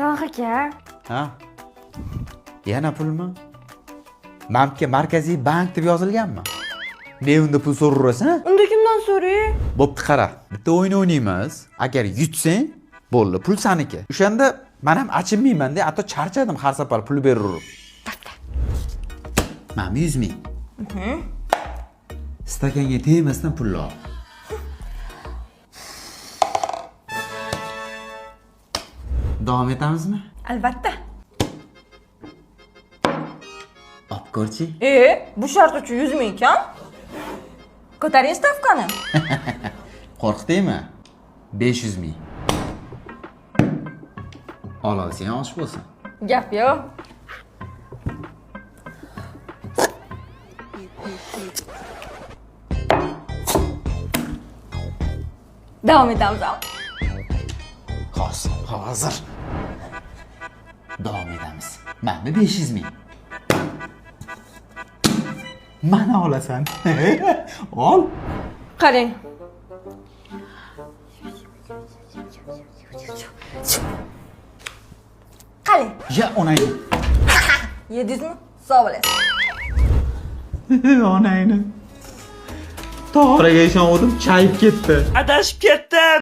Saloh aka. Ha? Yana pulmi? Bankka Markaziy bank deb yozilganmi? Ne unda pul so'raverasan? Unda kimdan so'ray? Bo'pti, qara. Bitta o'yin o'ynaymiz. Agar yutsang, bo'ldi, pul saniki. O'shanda men ham achinmayman-da, hatto charchadim har safar pul beraverib. Mana 100 ming. Stakanga tegmasdan pulni ol. Davom etamizmi? Albatta. Olib ko'rchi. E, bu shart uchun 100 ming kam. Ko'taring stavkani. Qo'rqdingmi? 500 ming. Ola olsang osh bo'lsin. Gap yo'q. Davom etamiz. Hozir, hozir. Davom etamiz. Mana 500 ming. Mana olasan. Ol. Qarang. Qarang. Ya onangni. Yedingizmi? Sog' bo'lasiz. Onangni. To'g'riga ishongandim, chayib ketdi. Adashib ketdim.